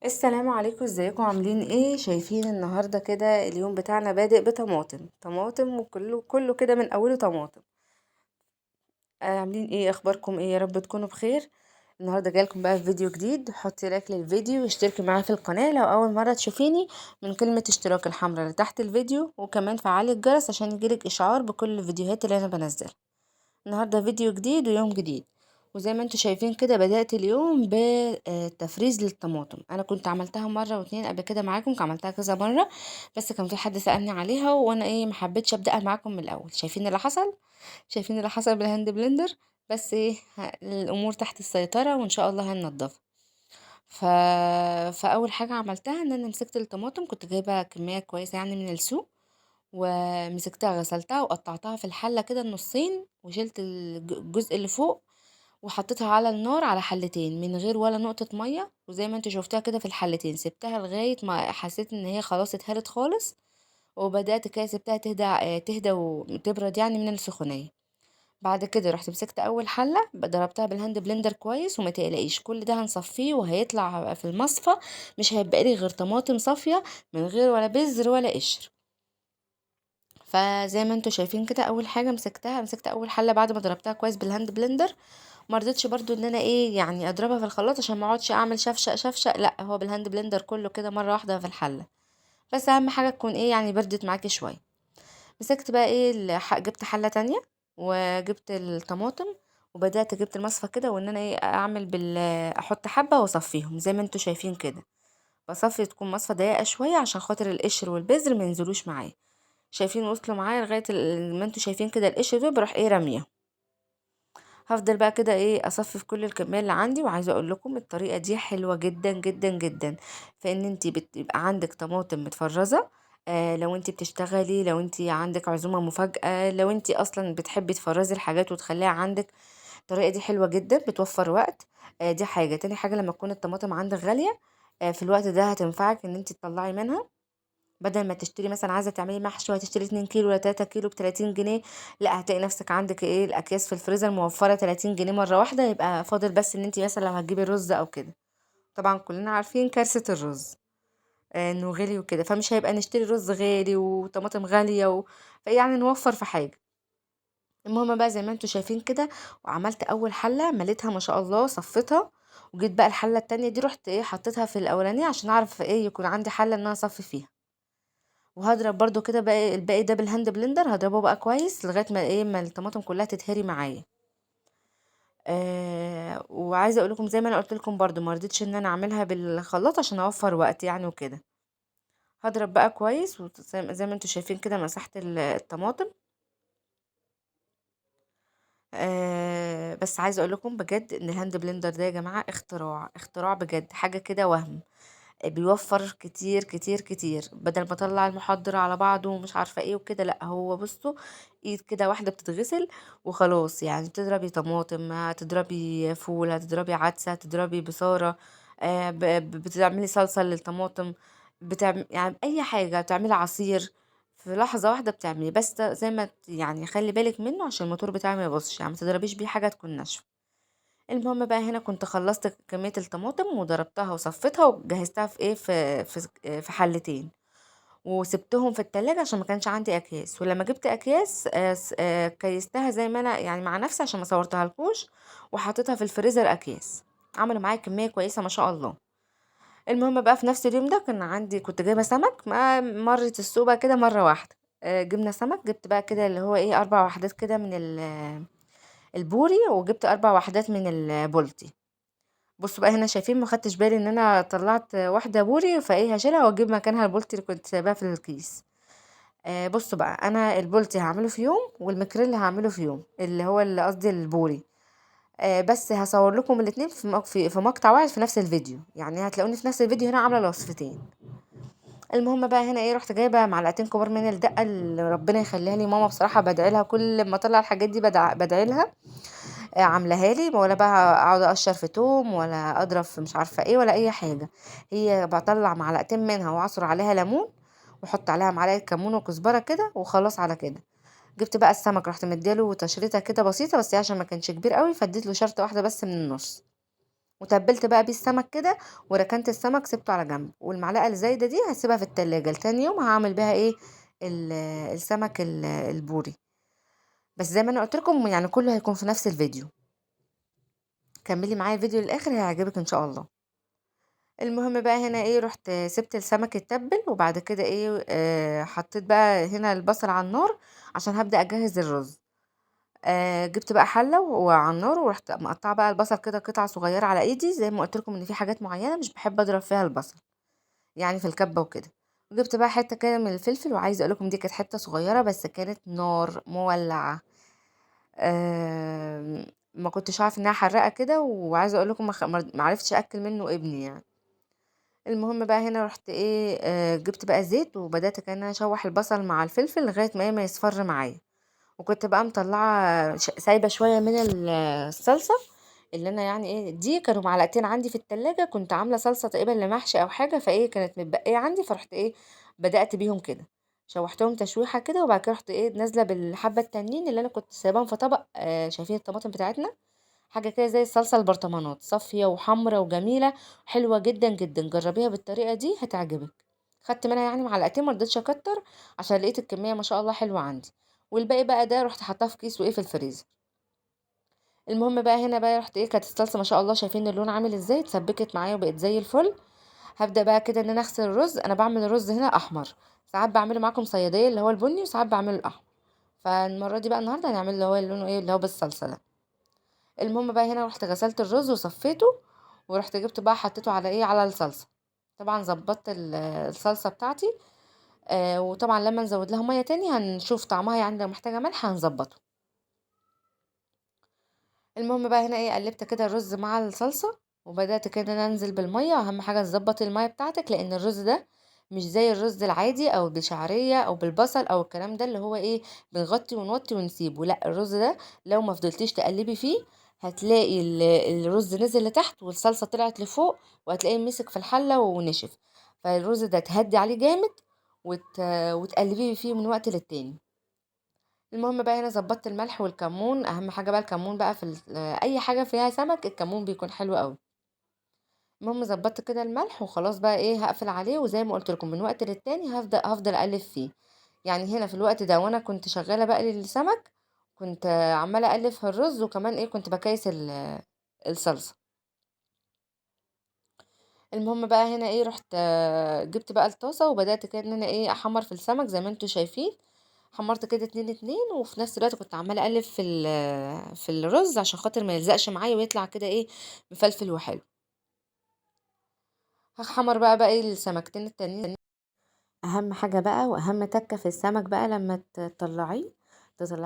السلام عليكم، ازيكم؟ عاملين ايه؟ شايفين النهارده كده اليوم بتاعنا بادئ بطماطم طماطم، وكله كله كده من اوله طماطم. عاملين ايه؟ اخباركم ايه؟ يا رب تكونوا بخير. النهارده جايلكم بقى في فيديو جديد. حطي like للفيديو واشتركي معايا في القناة لو اول مرة تشوفيني، من كلمة اشتراك الحمراء اللي تحت الفيديو، وكمان فعلي الجرس عشان يجيلك اشعار بكل الفيديوهات اللي انا بنزلها. النهارده فيديو جديد ويوم جديد، وزي ما انتم شايفين كده بدأت اليوم بتفريز للطماطم. انا كنت عملتها مرة واتنين قبل كده معاكم، عملتها كذا مرة، بس كان في حد سألني عليها وانا ما حبيتش ابدأها معاكم من الاول. شايفين اللي حصل؟ شايفين اللي حصل بال hand blender؟ بس الامور تحت السيطرة وان شاء الله هننضفها. فاول حاجة عملتها ان انا مسكت الطماطم، كنت جايبه كمية كويسة من السوق، ومسكتها غسلتها وقطعتها في الحلة كده النصين، وشلت الجزء اللي فوق وحطيتها على النار على حلتين من غير ولا نقطة مية، وزي ما انتوا شفتوها كده في الحلتين. سبتها لغاية ما حسيت ان هي خلاص اتهرت خالص، وبدأت كده سبتها تهدى وتبرد من السخونية. بعد كده رحت مسكت اول حلة ضربتها بال hand blender كويس، وما تقلقيش كل ده هنصفيه وهيطلع في المصفى، مش هيبقى لي غير طماطم صافية من غير ولا بذر ولا قشر. فزي ما انتوا شايفين كده اول حاجة مسكت اول حلة بعد ما ضربتها كويس بال hand blender. ما رضيتش برضو ان انا اضربها في الخلاط عشان ما اقعدش اعمل شفشق شفشق، لا هو بال hand blender كله كده مرة واحدة في الحلة، بس اهم حاجة تكون بردت معاكي شوية. مسكت بقى جبت حلة تانية وجبت الطماطم، وبدأت جبت المصفى كده، وان انا اعمل احط حبة واصفيهم زي ما انتوا شايفين كده. بصفي تكون مصفى ضيقة شوية عشان خاطر القشر والبذر ما ينزلوش معايا. شايفين وصلوا معايا لغاية ما انتوا شايفين كده القشر دول بروح رامية. هفضل بقى كده اصفي في كل الكمية اللي عندي. وعايزة اقول لكم الطريقة دي حلوة جدا جدا جدا، فان انتي بتبقى عندك طماطم متفرزة، لو انتي بتشتغلي، لو انتي عندك عزومة مفاجأة، لو انتي اصلا بتحبي تفرزي الحاجات وتخليها عندك، الطريقة دي حلوة جدا بتوفر وقت. دي حاجة. تاني حاجة لما تكون الطماطم عندك غالية، في الوقت ده هتنفعك ان انتي تطلعي منها، بدل ما تشتري مثلا عايزة تعملي محشي وهتشتري 2 كيلو ولا 3 كيلو بتلاتين جنيه، لا هتلاقي نفسك عندك الاكياس في الفريزر موفرة 30 جنيه مرة واحدة، يبقى فاضل بس ان انتي مثلا لو هتجيبي رز او كده. طبعا كلنا عارفين كارثة الرز، انه غالي وكده، فمش هيبقى نشتري رز غالي وطماطم غالية فيعني نوفر في حاجة. المهم بقى زي ما انتوا شايفين كده، وعملت اول حلة مليتها ما شاء الله صفيتها، وجيت بقى الحلة التانية دي رحت حطيتها في الاولانية عشان اعرف يكون عندي حلة ان انا اصفي فيها. وهضرب برضو كده بقى الباقي ده بال hand blender، هضربه بقى كويس لغاية ما الطماطم كلها تتهري معايا. وعايزه اقول لكم زي ما انا قلت لكم برضو ما رضيتش ان انا اعملها بالخلاط عشان اوفر وقت وكده. هضرب بقى كويس، زي ما انتوا شايفين كده مسحت الطماطم. بس عايزه اقول لكم بجد ان ال hand blender ده يا جماعة اختراع، اختراع بجد، حاجة كده وهم، بيوفر كتير كتير كتير. بدل ما اطلع المحضر على بعضه ومش عارفه ايه وكده، لا هو بصوا ايد كده واحدة بتتغسل وخلاص. تضربي طماطم، هتضربي فول، هتضربي عدسه، هتضربي بصاره، بتعملي صلصه للطماطم، اي حاجة، بتعملي عصير في لحظة واحدة بتعملي. بس زي ما خلي بالك منه عشان الموتور بتاعه ما يبوظش، ما تضربيش بيه حاجة تكون ناشفة. المهم بقى هنا كنت خلصت كمية الطماطم وضربتها وصفيتها وجهزتها في ايه، في، في، في حلتين، وسبتهم في التلاجة عشان ما كانش عندي اكياس. ولما جبت اكياس، كيستها زي ما انا مع نفسي عشان ما صورتها لكوش، وحطيتها في الفريزر اكياس. عملوا معايا كمية كويسة ما شاء الله. المهم بقى في نفس اليوم ده كنت جايبة سمك، ما مرت السوق بقى كده مرة واحدة. جبنا سمك، جبت بقى كده اللي هو 4 وحدات كده من البوري، وجبت 4 وحدات من البولتي. بصوا بقى هنا شايفين ما خدتش بالي ان انا طلعت واحدة بوري، فايه هشيلها واجيب مكانها البولتي اللي كنت سايباها في الكيس. بصوا بقى انا البولتي هعمله في يوم والمكريل هعمله في يوم، اللي هو اللي قصدي البوري. بس هصور لكم الاتنين في مقطع واحد في نفس الفيديو، هتلاقوني في نفس الفيديو هنا عامله الوصفتين. المهم بقى هنا رحت جايبه معلقتين كبار من الدقة اللي ربنا يخليها لي ماما، بصراحة بدعي لها كل ما اطلع الحاجات دي بدعي لها، عاملاها لي، ولا بقى اقعد اقشر في توم ولا اضرب في مش عارفه ايه ولا اي حاجة. هي بطلع معلقتين منها واعصر عليها ليمون واحط عليها معلقه كمون وكزبره كده وخلاص على كده. جبت بقى السمك رحت مديله تشريطه كده بسيطة، بس عشان ما كانش كبير قوي فاديت له شرطه واحدة بس من النص. وتبلت بقى بيه السمك كده، وركنت السمك سبته على جنب. والمعلقه الزايدة دي هسيبها في التلاجة لتاني يوم، هعمل بيها ايه السمك البوري. بس زي ما انا قلت لكم يعني كله هيكون في نفس الفيديو. كملي معايا الفيديو للاخر هيعجبك ان شاء الله. المهم بقى هنا ايه، رحت سبت السمك يتبل، وبعد كده ايه، حطيت بقى هنا البصل على النار عشان هبدأ اجهز الرز. جبت بقى حله وعلى النار، ورحت مقطعه بقى البصل كده قطع صغيرة على ايدي، زي ما قلت لكم ان في حاجات معينة مش بحب اضرب فيها البصل يعني في الكبه وكده. جبت بقى حتة كده من الفلفل، وعايزه اقول لكم دي كانت حتة صغيرة بس كانت نار مولعه. ما كنتش عارفه انها حراقه كده، وعايزه اقول لكم ما عرفتش اكل منه ابني يعني. المهم بقى هنا رحت ايه، جبت بقى زيت، وبدات كده ان انا اشوح البصل مع الفلفل لغاية ما ايه ما يصفر معايا. وكنت بقى مطلعه سايبه شوية من الصلصه اللي انا يعني ايه دي، كانوا معلقتين عندي في التلاجة، كنت عامله صلصه تقريبا لمحشي او حاجة، فايه كانت متبقيه عندي، فرحت ايه بدات بيهم كده، شوحتهم تشويحه كده. وبعد كده رحت ايه نازله بالحبه التانيين اللي انا كنت سايباهم في طبق. شايفين الطماطم بتاعتنا حاجة كده زي الصلصه البرطمانات، صافية وحمره وجميلة حلوة جدا جدا، جربيها بالطريقة دي هتعجبك. خدت منها يعني معلقتين، ما رضيتش اكتر عشان لقيت الكمية ما شاء الله حلوة عندي. والباقي بقى ده رحت حطاه في كيس وايه في الفريزر. المهم بقى هنا بقى رحت ايه، كانت الصلصه ما شاء الله شايفين اللون عامل ازاي، اتسبكت معايا وبقت زي الفل. هبدا بقى كده ان انا اغسل الرز. انا بعمل الرز هنا احمر، ساعات بعمله معاكم صياديه اللي هو البني، وساعات بعمله الاحمر. فالمره دي بقى النهارده هنعمل اللي هو لونه ايه اللي هو بالصلصه ده. المهم بقى هنا رحت غسلت الرز وصفيته، ورحت جبته بقى حطيته على ايه على الصلصه. طبعا ظبطت الصلصه بتاعتي، وطبعا لما نزود لها مية تاني هنشوف طعمها، يعني لو محتاجه ملح هنظبطه. المهم بقى هنا ايه، قلبت كده الرز مع الصلصه، وبدات كده ان انا انزل بالمية. اهم حاجة تظبط المية بتاعتك، لان الرز ده مش زي الرز العادي او بالشعريه او بالبصل او الكلام ده اللي هو ايه بنغطي ونوطي ونسيبه. لا، الرز ده لو ما فضلتيش تقلبي فيه هتلاقي الرز نزل لتحت والصلصه طلعت لفوق، وهتلاقيه مسك في الحلة ونشف. فالرز ده تهدي عليه جامد وتقلبيه فيه من وقت للتاني. المهم بقى هنا ظبطت الملح والكمون، اهم حاجة بقى الكمون بقى في اي حاجة فيها سمك الكمون بيكون حلو قوي. المهم ظبطت كده الملح وخلاص بقى ايه هقفل عليه، وزي ما قلت لكم من وقت للتاني هفضل اقلب فيه. يعني هنا في الوقت ده وانا كنت شغالة بقلي السمك، كنت عماله اقلب في الرز، وكمان ايه كنت بكيس الصلصه. المهم بقى هنا ايه رحت جبت بقى الطاسه، وبدات كده ان انا ايه احمر في السمك زي ما انتم شايفين. حمرت كده 2 2، وفي نفس الوقت كنت عماله اقلب في الرز عشان خاطر ما يلزقش معايا ويطلع كده ايه مفلفل وحلو. هحمر بقى باقي السمكتين التانيين. اهم حاجة بقى واهم تكه في السمك بقى لما تطلعيه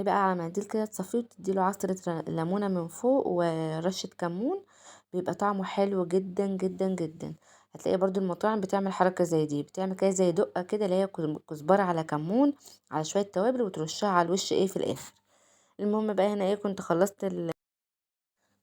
بقى على منديل كده تصفية، وتديله عصره ليمونه من فوق ورشه كمون، بيبقى طعمه حلو جدا جدا جدا. هتلاقي برضو المطاعم بتعمل حركة زي دي، بتعمل كده زي دقه كده اللي هي كزبره على كمون على شوية توابل، وترشها على الوش ايه في الاخر. المهم بقى هنا ايه كنت خلصت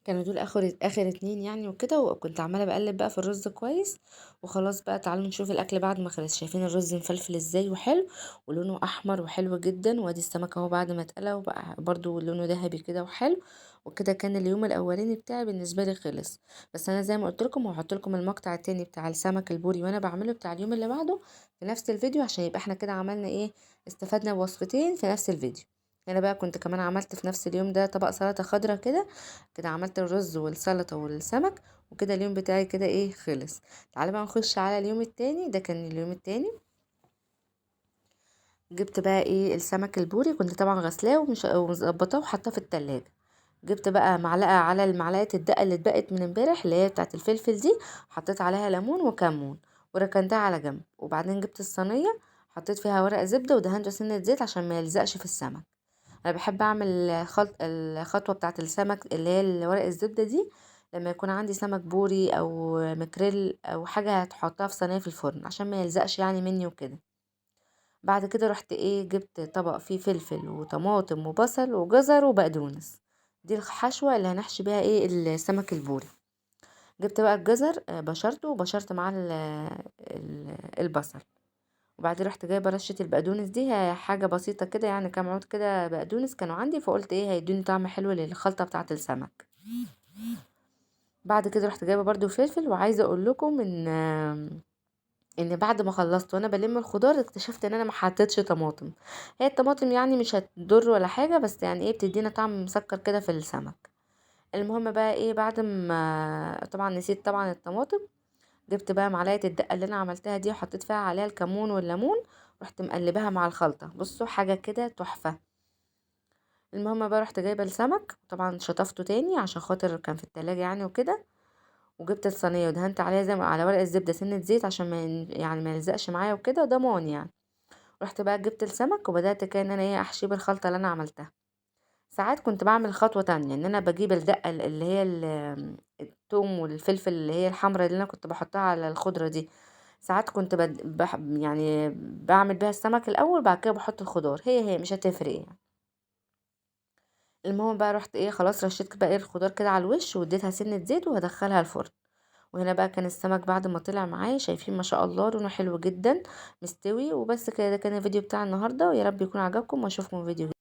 كانوا دول اخر 2 يعني وكده، وكنت عماله بقلب بقى في الرز كويس. وخلاص بقى تعالوا نشوف الاكل بعد ما خلص. شايفين الرز مفلفل ازاي وحلو، ولونه احمر وحلو جدا. وادي السمك اهو بعد ما اتقلى وبقى برضو لونه ذهبي كده وحلو وكده. كان اليوم الاولاني بتاعي بالنسبة لي خلص. بس انا زي ما قلت لكم هحط لكم المقطع التاني بتاع السمك البوري وانا بعمله بتاع اليوم اللي بعده في نفس الفيديو، عشان يبقى احنا كده عملنا ايه استفدنا بوصفتين في نفس الفيديو. انا بقى كنت كمان عملت في نفس اليوم ده طبق سلطة خضراء كده كده، عملت الرز والسلطة والسمك وكده. اليوم بتاعي كده ايه خلص. تعالى بقى نخش على اليوم التاني. ده كان اليوم التاني. جبت بقى ايه السمك البوري، كنت طبعا غسلاه ومظبطاه وحطاه في التلاجة. جبت بقى معلقه على المعلقة الدقة اللي اتبقت من امبارح اللي هي بتاعه الفلفل دي، حطيت عليها ليمون وكمون وركنتها على جنب. وبعدين جبت الصينية حطيت فيها ورق زبدة ودهنته سنة زيت عشان ما يلزقش في السمك. انا بحب اعمل الخطوة بتاعه السمك اللي هي ورق الزبدة دي لما يكون عندي سمك بوري او مكريل او حاجة هتحطها في صينية في الفرن عشان ما يلزقش يعني مني وكده. بعد كده رحت ايه جبت طبق فيه فلفل وطماطم وبصل وجزر وبقدونس، دي الحشوه اللي هنحشي بيها ايه السمك البوري. جبت بقى الجزر بشرته وبشرت معاه البصل. وبعدين رحت جايبه رشه البقدونس دي، هي حاجة بسيطة كده يعني كام عود كده بقدونس كانوا عندي، فقلت ايه هيدوني طعم حلو للخلطه بتاعه السمك. بعد كده رحت جايبه برده فلفل. وعايزه اقول لكم ان بعد ما خلصت وانا بلم الخضار اكتشفت ان انا ما حطيتش طماطم. هي الطماطم يعني مش هتضر ولا حاجة، بس يعني ايه بتدينا طعم مسكر كده في السمك. المهم بقى ايه بعد ما طبعا نسيت طبعا الطماطم، جبت بقى معلقه الدقة اللي انا عملتها دي وحطيت فيها عليها الكمون والليمون، رحت مقلباها مع الخلطة. بصوا حاجة كده تحفة. المهم بقى رحت جايبه السمك، طبعا شطفته تاني عشان خاطر كان في التلاجة يعني وكده، وجبت الصينية ودهنت عليها زي ما على ورق الزبدة سنة زيت عشان ما يلزقش معايا وكده، ضمان يعني. رحت بقى جبت السمك وبدات كده ان انا ايه احشيه بالخلطه اللي انا عملتها. ساعات كنت بعمل خطوة تانية، ان انا بجيب الدقة اللي هي الثوم والفلفل اللي هي الحمراء اللي انا كنت بحطها على الخضرة دي، ساعات كنت يعني بعمل بيها السمك الاول، بعد كده بحط الخضار، هي مش هتفرق يعني. المهم بقى رحت ايه خلاص رشيت بقى ايه الخضار كده على الوش واديتها سنة زيت وهدخلها الفرن. وهنا بقى كان السمك بعد ما طلع معايا، شايفين ما شاء الله لونه حلو جدا مستوي. وبس كده، ده كان الفيديو بتاع النهارده، ويا رب يكون عجبكم واشوفكم في فيديو جديد.